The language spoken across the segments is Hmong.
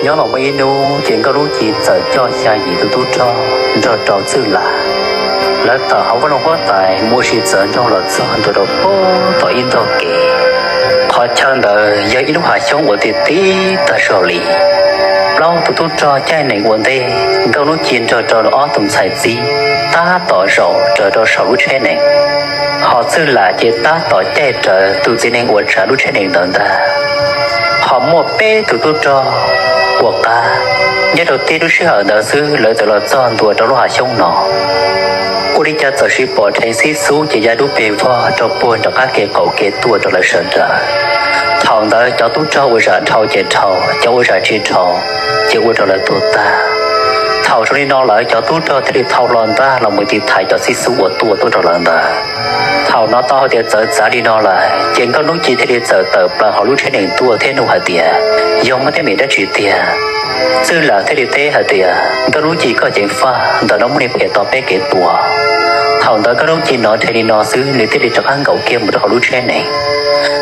Nyob los muaj ib hnub ces Nkauj Lub Ci txawm coj xya yim tus tub rog nrog rau Txwj Lam, lawv tawm hauv vaj loog huab tais mus ua si txawv nraug los txog ntua rau puag tom ib ntug kev. Qhov chaw ntawd yog ib lub hav xyoob uas ti tib tag zog li. Plaub tus tub rog caij nees ua ntej, Nkauj Lub Ci nrog rau ob tus ntxhais txib tab tom zaum raws rau saum lub tsheb nees, ho Txwj Lam ces tab tom caij rawv tus txiv nees uas tsav lub tsheb nees ntawd ntag. Ho muaj peb tus tub rog ua qab, nyob rau tib lub sij hawm ntawd xwb lawv txawm los txog ntua rau lub hav xyoob no. Ua li cas txawm sis pom dheev xib xub ces ya dub pes vog rau puag nram qab kev qaum kev tuaj rau lawv sawv daws. Thaum ntawd cov tub rog ua zam dhau ces dhau, cov ua zam tsis dhau ces ua rau lawv tuag tag. Thaum zoo li no lawm cov tub rog thiaj li thau hlo ntaj los mus tiv thaiv cov xib xub uas tuaj tuaj rau lawv ntawd. Thaum no tau hais tias txawv txav li no lawm ces Nkauj Lub Ci thiaj li txawm tawm plaws hauv lub tsheb nees tuaj thiab nug hais tias, yog muaj teeb meem dab tsi tiag? Txwj Lam thiaj li teb hais tias, Nkauj Lub Ci, koj ceev faj, ntawm no muaj neeg phem tos peb kev tua. Thaum ntawd Nkauj Lub Ci hnov dheev li no xwb nws thiaj li rov qab nkaum kiag mus rau hauv lub tsheb nees.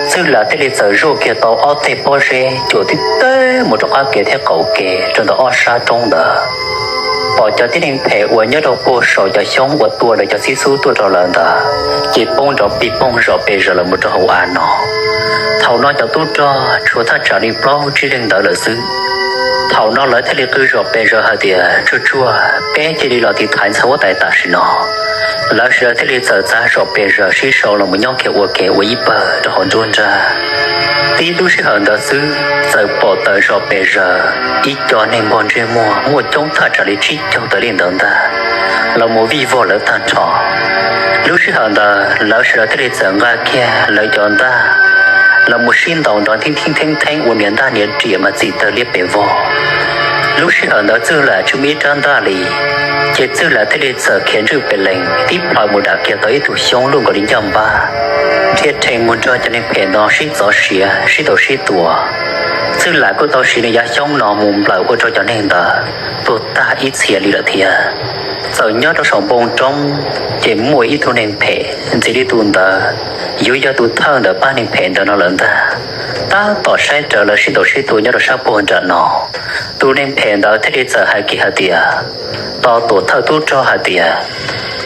Txwj Lam thiaj li txawm zuaj kiag tau ob teg pob zeb cuam tib teg mus rau qab kev thiab qaum kev rau ntawm ob sab roob ntawd. Pom cov tib neeg phem uas nyob rau puag saum cov xyoob uas tua lawv cov xib xub tuaj rau lawv ntawd ces poob nrov pig poog zom pes zaws los mus rau hauv av no. Thaum no cov tub rog tshuav thaj tsam li plaub tsib leeg ntawd lawm xwb. Thaum no lawv thiaj li qw zom pes zaws hais tias, tsuag tsuag, peb cia li los tiv thaiv ntxhais huab tais tam sim no. Lawv sawv daws thiaj li txawm txav zom pes zaws sib sau los mus nyob kiag ua ke ua ib pawg rau hauv nruab nrag. Tib lub sij hawm ntawd xwb txawm pom tawm zom pes zaws ib co neeg npog ntsej muag muaj coob thaj tsam li tsib caug tawm leej ntawd ntag los mus vij vog lawv tag nrho. Lub sij hawm ntawd lawv sawv daws thiaj li txawm nqa kiag lawv cov ntaj los mus sib ntaus nrov ntheeb theeb theeb theeb ua niam ntaj niam riam mas txim tawg liab pes vog. Lub sij hawm ntawd Txwj Lam tsis muaj ib rab ntaj li, ces Txwj Lam thiaj li txawm khiav ntswj pes lees tib plhaw mus dam kiag tau ib tug xyoob luaj nkaus li ncaj npab, dhia rhe mus nrog cov neeg phem no sib txov siav sib ntaus sib tua. Txwj Lam kuj tau siv nws yav xyoob no mus nplawm ua rau cov neeg ntawd tuag tag ib txhia li lawm thiab. Txawm nyob rau saum npoo roob ces muaj ib tug neeg phem ntxim li tus ntawd yuav yog tus thawj ntawm pab neeg phem ntawd no lawm ntag, tab tom saib rawv lawv sib ntaus sib tua nyob rau sab puag nram no. Tus neeg phem ntawd thiaj li txawm hais kiag hais tias, tos tuam thawj tub rog hais tias,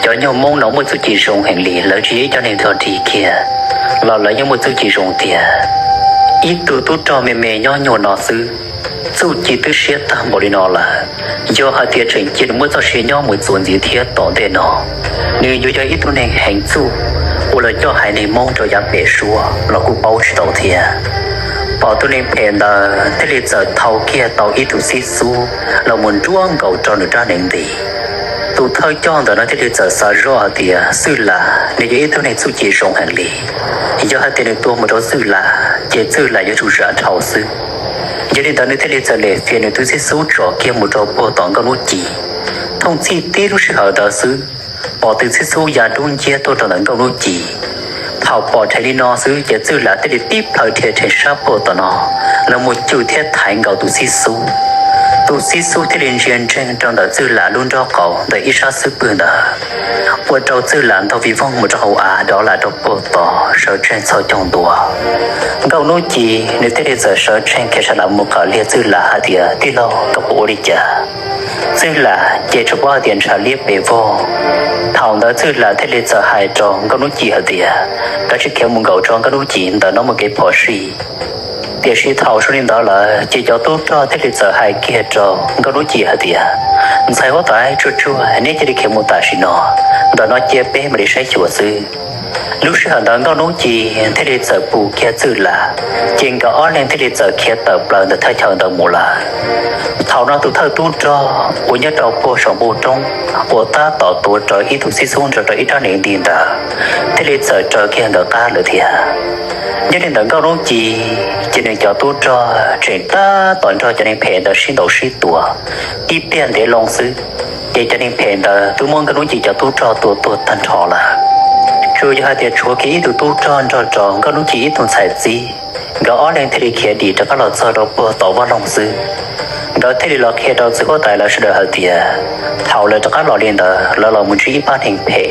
cov nyuag Hmoob no muaj txuj ci zoo heev li, lawv tsis yog ib cov neeg dog dig kiag los lawv yeej muaj txuj ci zoo tiag. Ib tug tub rog me me nyob nyuag no xwb, txuj ci twb siab tag npaum li no lawm, yog hais tias tseem cia nws muaj txoj sia nyob mus txuas ntxiv thiab tom ntej no, nws yuav yog ib tug neeg heev txuj uas los coj haiv neeg Hmoob rau yav pem suab los kuj paub tsis tau thiab. Pom tus neeg phem ntawd thiaj li txawm thau kiag tau ib tug xib xub los mus nruab nkaus rau nws rab hneev nti. Tus thawj coj ntawm no thiaj li txawm xav zoj hais tias Txwj Lam nws yog ib tug neeg txuj ci zoo heev li, yog hais tias nws tua mus rau Txwj Lam ces Txwj Lam yuav tsum zam dhau xwb. Yog li ntawd nws thiaj li txawm lem fias nws tus xib xub tsom kiag mus rau puag tom Nkauj Lub Ci. Thooj txhij tib lub sij hawm ntawd xwb, pom tus xib xub ya dub nciab tuaj rau ntawm Nkauj Lub Ci. Thaum pom dheev li no xwb ces Txwj Lam thiaj li tib plhaw dhia rhe sab puag tom no los mus cwj thiab thaiv nkaus tus xib xub. Tus xib xub thiaj li ntsia ntseeg rau ntawm Txwj Lam lub nrob qaum ntawm ib sab xub pwg ntawd, ua rau Txwj Lam ntaug vij voog mus rau hauv av dov lam rau puag tod sawv tsees txhos caug ntua. Nkauj Lub Ci nws thiaj li txawm sawv tsees khiav sab lam mus qawm liag Txwj Lam hais tias, tij laug, koj puas ua li cas? Txwj Lam ces tsuas paub hais tias ntshav liab pes vog. Thaum ntawd Txwj Lam thiaj li txawm hais rau Nkauj Lub Ci hais tias, kav tsij khiav mus nkaum rau Nkauj Lub Ci, ntawm no muaj kev phom sij. Tiam sis thaum zoo li ntawd lawm ces cov tub rog thiaj li txawm hais kiag rau Nkauj Lub Ci hais tias, ntxhais huab tais, tsuag tsuag, neb cia li khiav mus tam sim no, ntawm no cia peb mam li saib xyuas xwb. Lub sij hawm ntawd Nkauj Lub Ci thiaj li txawm pus kiag Txwj Lam, ces nkawd ob leeg thiaj li txawm khiav tawm plaws ntawm thaj chaw ntawd mus lawm. Thaum no tus thawj tub rog uas nyob rau puag saum npoo roob uas tab tom tuav rawv ib tug xib xub nrog rau ib rab hneev nti ntawd thiaj li txawm raws kiag nkawd qab lawm thiab. Nyob li ntawm Nkauj Lub Ci ces nws cov tub rog tseem tab tom nrog cov neeg phem ntawd sib ntaus sib tua. Tib pliag ntev loo xwb, ces cov neeg phem ntawd twb muab Nkauj Lub Ci cov tub rog tua tuag tag nrho lawm. Tsuas yog hais tias tshuav kiag ib tug tub rog nrog rau Nkauj Lub Ci ib tug ntxhais txib, nkawd ob leeg thiaj li khiav dim rov qab los txog rau puag tom vaj loog xwb. Nkawd thiaj li los qhia rau txiv huab tais lawv sawv daws hais tias, thaum lawv rov qab los li ntawd lawv los mus ntsib ib pab neeg phem,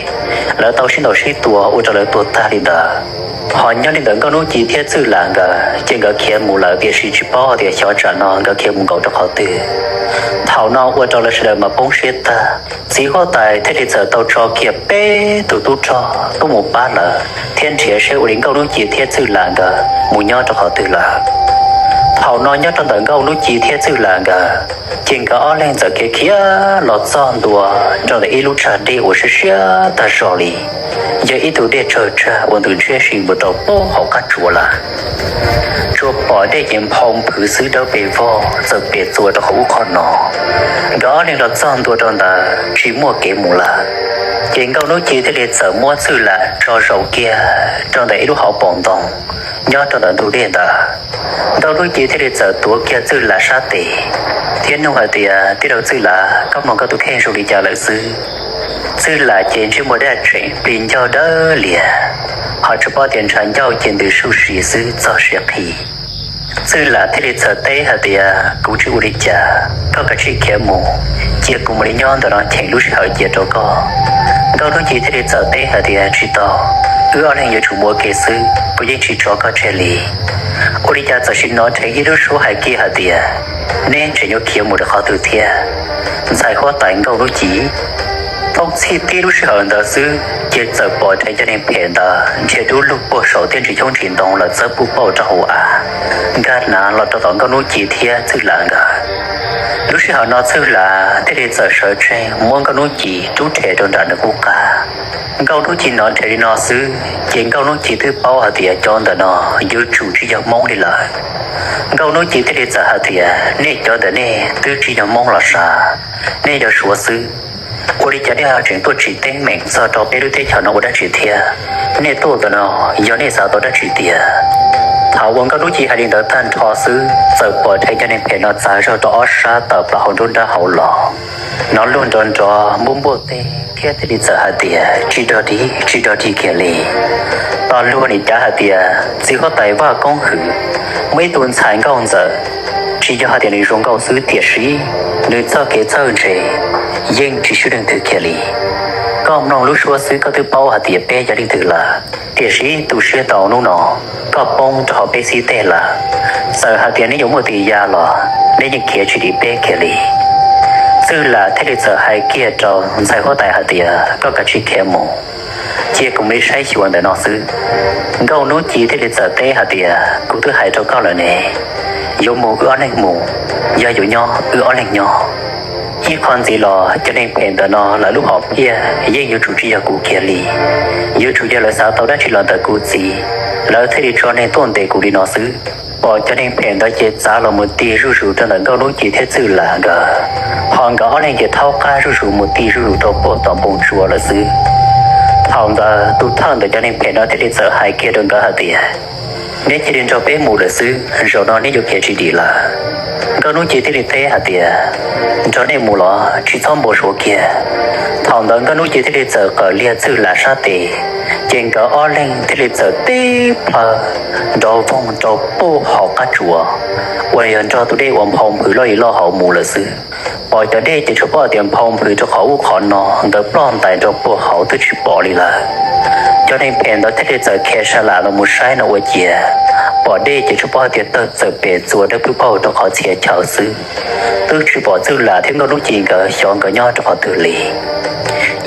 lawv tau sib ntaus sib tua ua rau lawv tuag tag li ntawd. Ho nyob li ntawm Nkauj Hnub Ci thiab Txwj Lam nkawd ces nkawd khiav mus lawm, tiam sis tsis paub tias xyov tsam no nkawd khiav mus nkaum rau qhov twg. Thaum no ua rau lawv sawv daws mas poob siab tag. Txiv huab tais thiaj li txawm tau tso kiag peb tus tub rog tuaj mus pab lawv thiab nrhiav seb ua li Nkauj Hnub Ci thiab Txwj Lam nkawd mus nyob rau qhov twg lawm. Thaum no nyob rau ntawm Nkauj Hnub Ci thiab Txwj Lam nkawd, ces nkawd ob leeg txawm khiav khiav los txog ntua rau ntawm ib lub tsag dej uas siab siab tag zog li, yog ib tug dej tsawg tsag uas ntws ntshiab si mus rau pem hauv qab tsuas lawm. Tsuas pom dej ces nphau nphwv xwb, dawb pes vog txawm pem txuas rau qhov ub qhov no. Nkawd ob leeg los txog ntua rau ntawd tsis muaj kev mus lawm, ces Nkauj Hnub Ci thiaj li txawm muab Txwj Lam tso zaum kiag rau ntawm ib lub hauv paus ntoo nyob rau ntawm ntug dej ntawd. Nkauj Hnub Ci thiaj li txawm tuav kiag Txwj Lam sab tes thiab nug hais tias, Tij laug Txwj Lam, koj mloog koj tus kheej zoo li cas lawm xwb? Txwj Lam ces ntsej muag daj tseem plig ncauj dawb lias, ho tsis paub tias ntshav ncauj ces ntws suj si xwb txog siav qhi. Txwj Lam thiaj li txawm teb hais tias, Kuv tsis ua li cas, koj kav tsij khiav mus, cia kuv mam li nyob ntawm no cheem lub sij hawm cia rau koj. Nkauj Hnub Ci thiaj li txawm teb hais tias, Tsis tau, wb ob leeg yuav tsum mus ua ke xwb, kuv yeej tsis tso koj tseg li. Ua li cas txawm sim hnov dheev ib lub suab hais kiag hais tias, Neb tseem yuav khiav mus rau qhov twg thiab, ntxhais huab tais Nkauj Hnub Ci? Thooj txhij tib lub sij hawm ntawd xwb ces txawm pom dheev cov neeg phem ntawd nrhiav dub lug puag saum tej ntsis xyoob ntsis ntoo los txawb puj pauj rau hauv av, nkag hnav los rau tom Nkauj Hnub Ci thiab Txwj Lam nkawd. Lub sij hawm no Txwj Lam thiaj li txawm sawv tsees muab Nkauj Hnub Ci rub rhe rau nram nws qub qab. Nkauj Hnub Ci hnov dheev li no xwb ces Nkauj Hnub Ci twb paub hais tias cov ntawm no yuav tsum tsis yog Hmoob li lawm. Nkauj Hnub Ci thiaj li txawm hais tias, Nej cov ntawm nej twb tsis yog Hmoob los sav, nej yog Suav xwb. Ua li cas nej ho tseem tuaj tsim teeb meem txog rau peb lub teb chaws no ua dab tsi thiab? Nej tuaj ntawm no yog nej xav tau dab tsi tiag? Thaum uas Nkauj Hnub Ci hais li ntawd tag nrho xwb, txawm pom dheev cov neeg phem no txav zog rau ob sab tawm plaws hauv nruab nrab hauv los, hnov luag nrov nrov npuaj npuaj teg thiab thiaj li txawm hais tias, Tsis dog dig, tsis dog dig kiag li. Tos luag nim cav hais tias txiv huab tais Vaj Koob Hwm muaj ib tug ntxhais nkauj ntxawm, tsis yog hais tias nws zoo nkauj xwb tiam sis nws txoj kev txawj ntse yeej tsis swb leej twg kiag li. Koj mloog lub suab xwb koj twb paub hais tias peb yog leej twg lawm, tiam sis tu siab tau hnub no koj poob rau hauv peb xib teg lawm. Txawm hais tias neb yuav muaj tis ya los neb yeej khiav tsis dim peb kiag li. Txwj Lam thiaj li txawm hais kiag rau ntxhais huab tais hais tias, Koj kav tsij khiav mus, cia kuv mam li saib xyuas ntawm no xwb. Nkauj Hnub Ci thiaj li txawm teb hais tias, Kuv twb hais rau koj lawm ne, yuav mus wb ob leeg mus, yog yuav nyob wb ob leeg nyob. Ib qho ntxiv los cov neeg phem ntawm no lawv lub hom phiaj yeej yuav tsum tsis yog kuv kiag li, yuav tsum yog lawv xav tau dab tsi los ntawm kuv txiv, lawv thiaj li tso neeg tuaj ntes kuv li no xwb. Pom cov neeg phem ntawd ces txav los mus ti zuj zus rau ntawm Nkauj Hnub Ci thiab Txwj Lam nkawd, ho nkawd ob leeg ces thaub qab zuj zus mus ti zuj zus rau puag tom npoo tsua lawm xwb. Thaum ntawd tus thawj ntawm cov neeg phem no thiaj li txawm hais kiag rau nkawd hais tias, Neb cia li nrog peb mus lawm xwb, zaum no neb yuav khiav tsis dim lawm. Nkauj Hnub Ci thiaj li teb hais tias, Nrog nej mus los tsis txhob npau suav kiag. Thaum ntawd Nkauj Hnub Ci thiaj li txawm qawm liag Txwj Lam sab tes, ces nkawd ob leeg thiaj li txawm tib plhaw nrov voog rau puag hauv qab tsuas uas yog nrog tus dej uas nphau nphwv loj li loj hauv mus lawm xwb. Pom cov dej ces tsuas paub tias nphau nphwv rau qhov ub qhov no, nkawd ploj ntais rau puag hauv twb tsis pom li lawm. Cov neeg phem ntawd thiaj li txawm khiav sa lam los mus saib no ua ciav, pom dej ces tsuas paub tias tawg txawm pem txuas dawb paug rau qhov txhia chaw xwb. Twb tsis pom Txwj Lam thiab Nkauj Hnub Ci nkawd xyov nkawd nyob rau qhov twg li.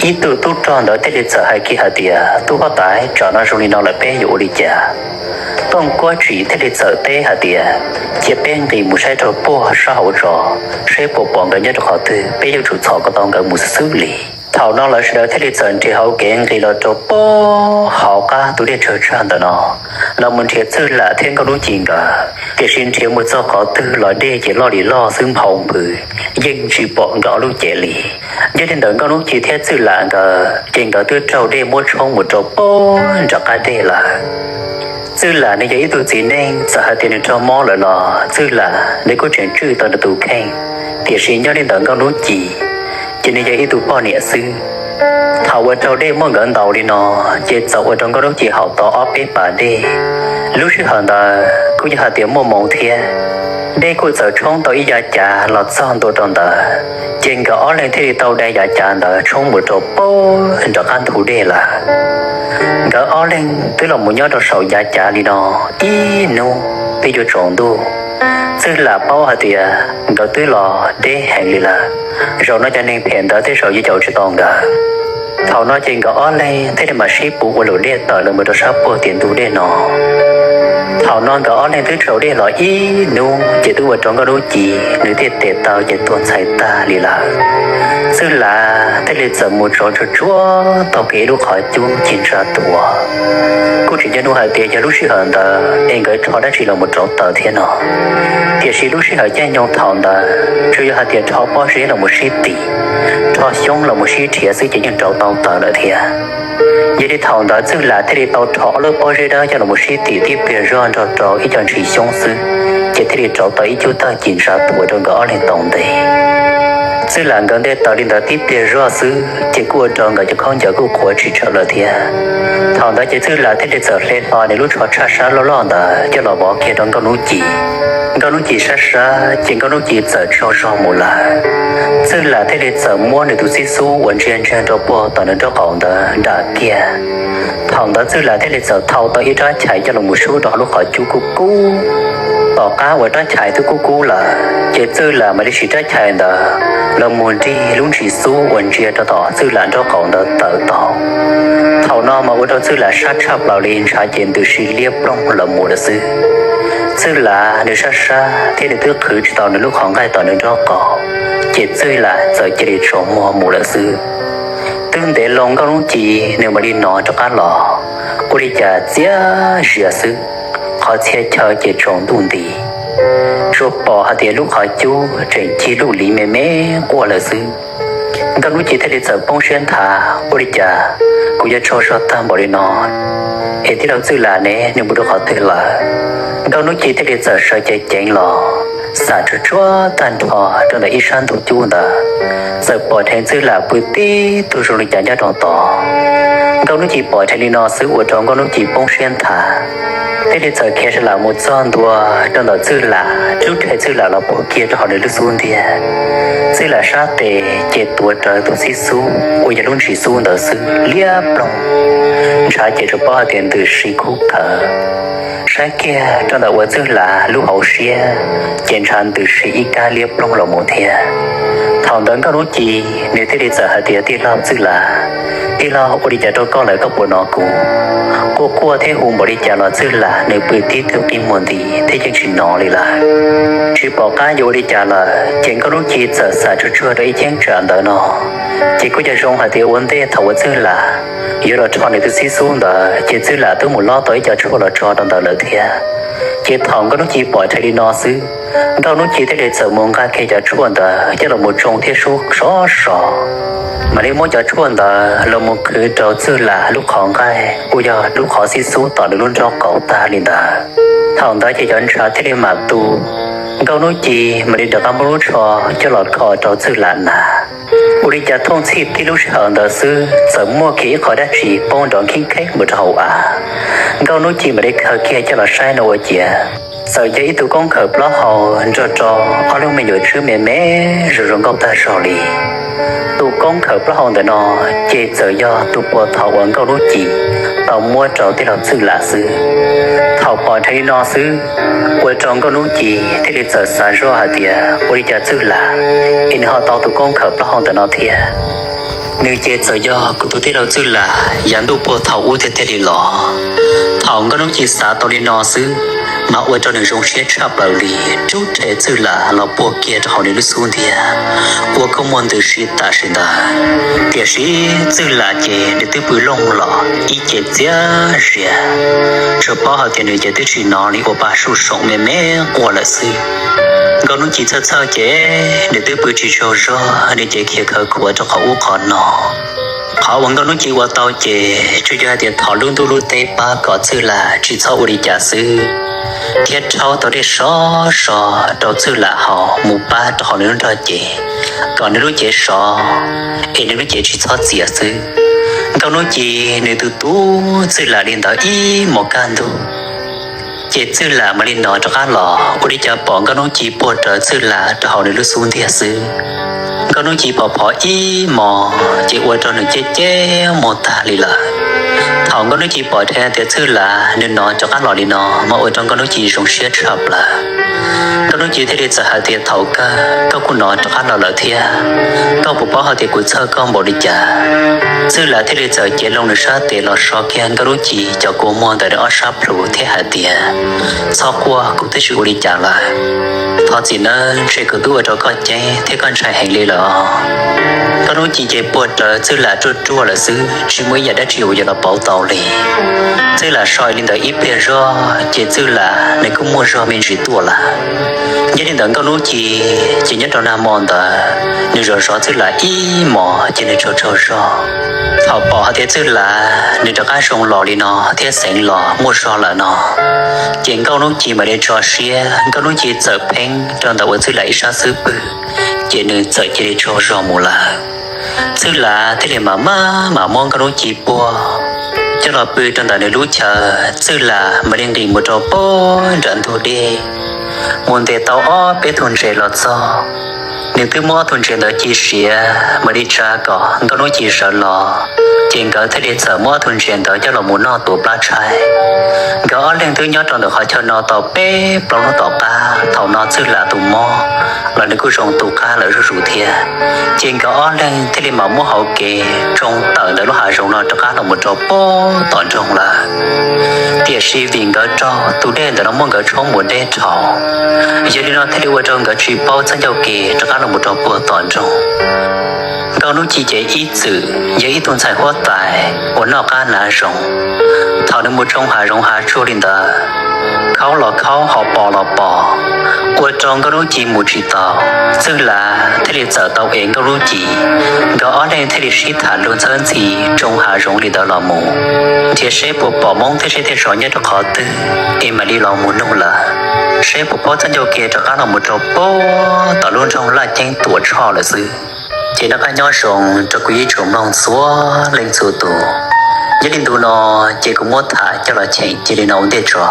Ib tug tub rog ntawd thiaj li txawm hais kiag hais tias, Tub huab tais, tsam no zoo li no lawm peb yuav ua li cas? Tooj Kuab Tsim thiaj li txawm teb hais tias, Cia peb nqis mus saib rau puag sab hauv zos, saib puas pom nkawd nyob rau qhov twg, peb yuav tsum txhom kom tau nkawd mus xwb xwb li. Thaum no lawv sawv daws thiaj li txawm nrhiav hauv kev nqis los rau puag hauv qab tus dej tsawg tsag ntawm no, los mus nrhiav Txwj Lam thiab Nkauj Hnub Ci nkawd, tiam sis nrhiav mus txog qhov twg los dej ces loj li loj xwb nphau nphwv, yeej tsis pom nkawd ob lub cev li. Nyob li ntawm Nkauj Hnub Ci thiab Txwj Lam nkawd ces nkawd twb raug dej muab tshoob mus rau puag nram qab dej lawm. Txwj Lam nws yog ib tug txiv neej, txawm hais tias nws raug mob lawm los Txwj Lam nws kuj tseem tswj tau nws tus kheej, tiam sis nyob li ntawm Nkauj Hnub Ci ces nws yog ib tug poj niam xwb. Thaum uas raug dej muab nkawd ntaus li no, ces txawm ua rau Nkauj Hnub Ci haum tau ob peb pas dej. Lub sij hawm ntawd kuj yog hais tias muaj moo thiab, Dej kuj txawm tshoob tau ib yav cav los txog ntua rau ntawd, ces nkawd ob leeg thiaj li tau dai yav cav ntawd tshoob mus rau pem nram qab ntug dej lawm. Nkawd ob leeg twb los mus nyob rau saum yav cav li no ib hnub twb yuav tsaus ntuj. Txwj Lam paub hais tias nkawd twb los deb heev li lawm, zaum no cov neeg phem ntawd tej zaum yuav caum tsis tau nkawd. Thaum no ces nkawd ob leeg thiaj li mam sib puv ua luam dej tawm los mus rau sab puag tim ntug dej no. Thaum no nkawd ob leeg twb tsaus dej los ib hnub ces twb ua rau Nkauj Hnub Ci nws tej tes taw ces tuag ntxhais tag li lawm. Txwj Lam thiaj li txawm mus tsov tsuag tsuag tau kiag ib lub qhov cub ci ntsa tuav. Kuj tsis nco hnub hais tias yog lub sij hawm ntawd es nkawd rho dab tsi los mus rauv taws thiab no, tiam sis lub sij hawm caij nyoog thaum ntawd tsuas yog hais tias rho pob zeb los mus sib tim, rho xyoob los mus sib rhiav xwb ces yeej rauv tau taws lawm thiab. Yog li thaum ntawd Txwj Lam thiaj li tau rho ob lub pob zeb dawb coj los mus sib tim tib pliag zog nrog rau ib co ntsis xyoob xwb, ces thiaj li rauv tau ib cub tawg ci ntsa tuav rau nkawd ob leeg tau nte. Txwj Lam nkawd nte taws li ntawd tib pliag zog xwb ces kuj ua rau nkawd cov khaub ncaws kuj qhuav tsis tshawv lawm thiab. Thaum ntawd ces Txwj Lam thiaj li txawm hle hlo nws lub tsho tshaj sab loj loj ntawd coj los vov kiag rau Nkauj Hnub Ci. Nkauj Hnub Ci sab sab ces Nkauj Hnub Ci txawm tsaug zog mus lawm. Txwj Lam thiaj li txawm muab nws tus xib xub uas ntsia ntseeg rau puag tom nws nraub qaum ntawd nram kiag. Thaum ntawd Txwj Lam thiaj li txawm thau tau ib rab chais coj los mus sub rau hauv lub qhov cub kub kub. Tom qab uas rab chais twb kub kub lawm ces Txwj Lam mam li siv rab chais ntawd los mus nrig lub ntsis xub uas ntsia rau tom Txwj Lam nraub qaum ntawd tawm tau. Thaum no mas ua rau Txwj Lam sab tshaj plaws li ntshav ces ntws si liab ploog los mus lawm xwb. Txwj Lam nws sab sab thiab nws twb qhwv tsis tau nws lub qhov nqaij tom nws nraub qaum, ces Txwj Lam txawm cia li tsaus muag mus lawm xwb. Twb ntev loo Nkauj Hnub Ci nws mam li hnov rov qab los, ua li cas txias zias xwb, qhov txhia chaw ces tsaus ntuj nti. Tsuas pom hais tias lub qhov cub tseem cig lub liv me me quaj lawm xwb. Nkauj Hnub Ci thiaj li txawm poob siab nthav, ua li cas kuv yuav tsaug zog tag npaum li no es tij laug Txwj Lam ne nws mus rau qhov twg lawm? Nkauj Hnub Ci thiaj li txawm sawv ceev ceev los, xam tsuag tsuag tag nrho rau ntawm ib sab ntug cub ntawd, txawm pom dheev Txwj Lam pw tib tug zoo li cas nyob rau tod. Nkauj Hnub Ci pom dheev li no xwb ua rau Nkauj Hnub Ci poob siab nthav, thiaj li txawm khiav sawv lam mus txog ntua rau ntawm Txwj Lam, rub rhe Txwj Lam los puag kiag rau hauv nws lub xub ntiag. Txwj Lam sab tes ces tuav rawv tus xib xub uas yog lub ntsis xub ntawd xwb liab ploog, ntshav ces tsuas paub hais tias ntws si khub khawv. Saib kiag rau ntawm uas Txwj Lam lub hauv siab ces ntshav ntws si ib kab liab ploog los mus thiab. Thaum ntawd Nkauj Hnub Ci nws thiaj li txawm hais tias, Tij laug Txwj Lam, tij laug, ua li cas rau koj lawm koj puas hnov kuv? Quaj quaj thiab hu npaum li cas los Txwj Lam nws pw tib tug qi muag nti thiab yeej tsis hnov li lawm. Tsis pom qab yuav ua li cas lawm ces Nkauj Hnub Ci txawm xam tsuag tsuag rau ib cheeb tsam ntawd no, ces kuj yog zoo hais tias ua ntej thaum uas Txwj Lam yuav los rho nws tus xib xub ntawd ces Txwj Lam twb mus lob tau ib co tshuaj los tso rau ntawd lawm thiab. Ces thaum Nkauj Hnub Ci pom dheev li no xwb, Nkauj Hnub Ci thiaj li txawm mus nqa kiag cov tshuaj ntawd coj los mus tsoo thiab sub sov sov, mam li muab cov tshuaj ntawd los mus qhwv rau Txwj Lam lub qhov nqaij uas yog lub qhov xib xub tom nws lub nraub qaum tag li ntawd. Thaum ntawd ces cov ntshav thiaj li mam tu, Nkauj Hnub Ci mam li rov qab muab lub tsho coj los kho rau Txwj Lam na. Ua li cas thooj txhij tib lub sij hawm ntawd xwb txawm muaj kiag ib qho dab tsi poob nrov nkheeb kheeb mus rau hauv av. Nkauj Hnub Ci mam li khaws kiag coj los saib no ua ciav txawm yog ib tug koob khawm plaub hau nrog rau ob lub me nyuam tswb me me zoo zoo nkauj tag zog li. Tus koob khawm plaub hau ntawm no ces txawm yog tus puag thaum uas Nkauj Hnub Ci tau muab rau tij laug Txwj Lam xwb. Thaum pom dheev li no xwb, ua rau Nkauj Hnub Ci thiaj li txawm xav zoj hais tias, ua li cas Txwj Lam es nws ho tau tus koob khawm plaub hau ntawm no thiab? Nws ces txawm yog kuv tus tij laug Txwj Lam yav ntuj puag thaum ub tiag tiag li los? Thaum Nkauj Hnub Ci xav tau li no xwb, mas ua rau nws zoo siab tshaj plaws li, rub rhe Txwj Lam los puag kiag rau hauv nws lub xub ntiag, ua kua muag ntws si tam sim ntawd. Tiam sis Txwj Lam ces nws twb pw looj los ib ce txias zias, tsuas paub hais tias nws ces twb tsis hnov li, ua pa suj soom me me quaj lawm xwb. Nkauj Hnub Ci txhawj txhawj ces nws twb pw tsis tsaug zog, nws ces khiav khawv khuav rau qhov ub qhov no. Qhov uas Nkauj Hnub Ci ua tau ces tsuas yog hais tias thov lub ntuj lub teb pab kom Txwj Lam tsis txhob ua li cas xwb, thiab rhaub tau dej sov so rau Txwj Lam haus mus pab rau hauv nws lub nrog cev, kom nws lub cev sov, es nws lub cev tsis txhob txias xwb. Nkauj Hnub Ci nws tu tu Txwj Lam li ntawd ib hmos kaj ntug. Ces Txwj Lam mam li hnov rov qab los, ua li cas pom Nkauj Hnub Ci puag rawv Txwj Lam rau hauv nws lub xub ntiag xwb. Nkauj Hnub Ci phov phov ib hmos ces ua rau nws ceb ceb muag tag li lawm. Thaum Nkauj Hnub Ci pom dheev tias Txwj Lam nws hnov rov qab los li no mas ua rau Nkauj Hnub Ci zoo siab tshaj plaws. Nkauj Hnub Ci thiaj li txawm hais tias, Thaum kawg koj kuj hnov rov qab los lawm thiab, koj puas paub hais tias kuv txhawj koj npaum li cas? Txwj Lam thiaj li txawm cev loo nws sab tes los so kiag Nkauj Hnub Ci cov kua muag ntawm nws ob sab plhu thiab hais tias, Txhob quaj, kuv twb tsis ua li cas lawm. Thov txim nawb, ntshe kuv twb ua rau koj ceeb thiab koj ntshai heev li lawm. Nkauj Hnub Ci ces puag rawv Txwj Lam ruaj ruaj lawm xwb, tsis muaj ib yam dab tsi uas yuav los pauv tau li. Txwj Lam so li ntawd ib pliag zog ces Txwj Lam nws kuj muaj zog me ntsis tuaj lawm. Yog li ntawd Nkauj Hnub Ci ces nyob rau nag hmo ntawd nws zov zov Txwj Lam ib hmos ces nws tsaug tsaug zog. Thaum pom hais tias Txwj Lam nws rov qab zoo los li no thiab xeev los muaj zog lawm no, ces Nkauj Hnub Ci mam li tso siab, Nkauj Hnub Ci txawm pheeb rau ntawm uas Txwj Lam ib sab xub pwg, ces nws txawm cia li tsaug zog mus lawm. Txwj Lam thiaj li mam maj mam muab Nkauj Hnub Ci puag coj los pw rau ntawm nws lub chaw. Txwj Lam mam li nqis mus rau puag nram ntug dej, mus ntes tau ob peb tug ntses los txog. Nws twb muab ob tug ntses ntawd ci siav mam li tsa kom Nkauj Hnub Ci sawv los, ces nkawd thiaj li txawm muab ob tug ntses ntawd coj los mus noj tuav plab tshaib. Nkawd ob leeg twb nyob rau ntawm qhov chaw no tau peb plaub hnub tom qab, thaum no Txwj Lam tus mob los nws kuj zoo tu qab lawm zuj zus thiab. Ces nkawd ob leeg thiaj li mam muab hauv kev tsoo tawm ntawm lub hav zoov no rov qab los mus rau puag tom nroog lawm. Tiam sis vim nkawd raug tus dej ntawm no muab nkawd tshoob mus deb dhau, yog li no thiaj li ua rau nkawd tsis paub txoj ncauj kev rov qab los mus rau puag tom nroog. Nkauj Hnub Ci ces ib txwm yog ib tug ntxhais huab tais uas noj qab hnav zoov. Thaum nws mus tsoo hav zoov hav tsuag li ntawd, khaub los khaub, hos pos los pos, ua rau Nkauj Hnub Ci mus tsis tau. Txwj Lam thiaj li txawm tau ev Nkauj Hnub Ci, nkawd ob leeg thiaj li sib tham lug txhawb ntxhi tsoo hav zoov li ntawd los mus, nrhiav seb puas pom Hmoob thiab seb tej zos nyob rau qhov twg es mam li los mus nug lawv, seb puas paub txoj ncauj kev rov qab los mus rau puag tom lub nroog Laj Ceeb Tuam Tshoj lawm xwb. Ces noj qab nyob zoo rau kuv ib tsoom mloog txhua leej txhua tus. Yog li ntu no ces kuv muab tham coj los cheem cia li no ua ntej tso.